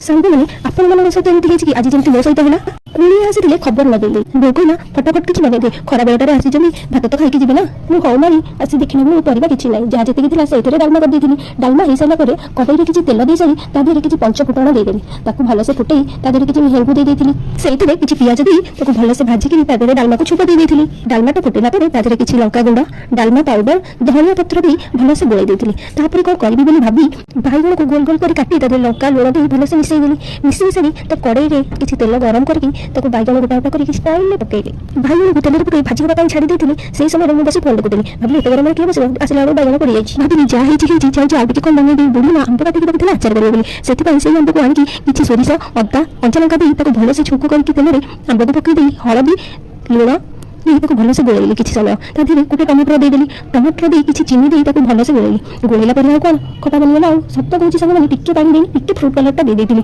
ସାଙ୍ଗମାନେ, ଆପଣମାନଙ୍କ ସହିତ ଏମିତି ହେଇଛି କି, ଆଜି ଯେମିତି ମୋ ସହିତ ହେଲା? କୁଣିଆ ଆସିଥିଲେ, ଖବର ଲଗେଇଲି। ବୋଉ କହିଲା, ଫଟାଫଟ କିଛି ବନେଇଦେ, ଖରା ବେଳଟାରେ ଆସିଛନ୍ତି, ଭାତ ତ ଖାଇକି ଯିବେ ନା। ମୁଁ ହଉ ମାରି ଆସି ଦେଖିଲା ବେଳକୁ ପରିବା କିଛି ନାହିଁ। ଯାହା ଯେତିକି ଥିଲା, ସେଇଥିରେ ଡାଲମା କରିଦେଇଥିଲି। ଡାଲମା ହେଇସାରିଲା ପରେ କଡ଼େଇରେ କିଛି ତେଲ ଦେଇସାରି ତା ଦେହରେ କିଛି ପଞ୍ଚ ଫୁଟଣ ଦେଇଦେଲି। ତାକୁ ଭଲସେ ଫୁଟେଇ ତା ଦେହରେ କିଛି ହେଙ୍ଗୁ ଦେଇ ଦେଇଥିଲି। ସେଇଥିରେ କିଛି ପିଆଜ ଦେଇ ତାକୁ ଭଲସେ ଭାଜିକିରି ତା ଦେହରେ ଡାଲମାକୁ ଛୁଙ୍କ ଦେଇ ଦେଇଥିଲି। ଡାଲମାଟା ଫୁଟିଲା ପରେ ତା ଦେହରେ କିଛି ଲଙ୍କା ଗୁଣ୍ଡ, ଡାଲମା ପାଉଡର, ଧନିଆ ପତ୍ର ଦେଇ ଭଲସେ ଗୋଳେଇ ଦେଇଥିଲି। ତାପରେ କଣ କରିବି ବୋଲି ଭାବି ବାଇଗଣକୁ ଗୋଲ ଗୋଲ କରି କାଟି ତା ଦେହରେ ଲଙ୍କା, ଲୁଣ ଦେଇ ଭଲସେ ମିଶେଇ ଦେଲି। ମିଶେଇ ସାରି ତା କଡ଼େଇରେ କିଛି ତେଲ ଗରମ କରିକି ତାକୁ ବାଇଗଣ ଗୋଟା ଗୋଟା କରିକି ଷ୍ଟାଇଲରେ ପକେଇଲି। ବାଇଗଣକୁ ତେଲରେ ପକେଇ ଭାଜି ହେବା ପାଇଁ ଛାଡ଼ି ଦେଇଥିଲି। ସେଇ ସମୟରେ ମୁଁ ବସି ଫୋନ୍ ଦେଖୁଥିଲି। ଭାବିଲି, ଏତେ ଗରମରେ କିଏ ବସିବ? ଆସିଲା ବେଳକୁ ବାଇଗଣ ପଡ଼ିଯାଇଛି। ଭାବିଲି, ଯାହା ହେଇଛି ହେଇଛି, ଯାଉଛି ଆଉ ଟିକେ କଣ ବନେଇବି। ବୁଢ଼ୀ ମା ଆମ୍ବ କାଟିକି ରଖିଥିଲା ଆଚାର କରିବ ବୋଲି। ସେଥିପାଇଁ ସେଇ ଆମ୍ବକୁ ଆଣିକି କିଛି ସୋରିଷ, ଅଦା, କଞ୍ଚା ଲଙ୍କା ଦେଇ ତାକୁ ଭଲସେ ଛୁଙ୍କ କରିକି ତେଲରେ ଆମ୍ବକୁ ପକେଇ ଦେଇ ହଳଦୀ, ଲୁଣ ଦେଇ ତାକୁ ଭଲସେ ଗୋଳେଇଲି କିଛି ସମୟ। ତା ଦେହରେ ଗୋଟେ ଟମାଟର ଦେଇଦେଲି। ଟମାଟର ଦେଇ କିଛି ଚିନି ଦେଇ ତାକୁ ଭଲସେ ଗୋଳେଇଲି। ଗୋଳେଇଲା ପରେ ଆଉ କ'ଣ, ଖଟା ବନିଗଲା। ଆଉ ସତ କହୁଛି ସାଙ୍ଗମାନେ, ଟିକେ ପାଣି ଦେଇ ଟିକେ ଫ୍ରୁଟ୍ କଲର୍ଟା ଦେଇ ଦେଇଥିଲି।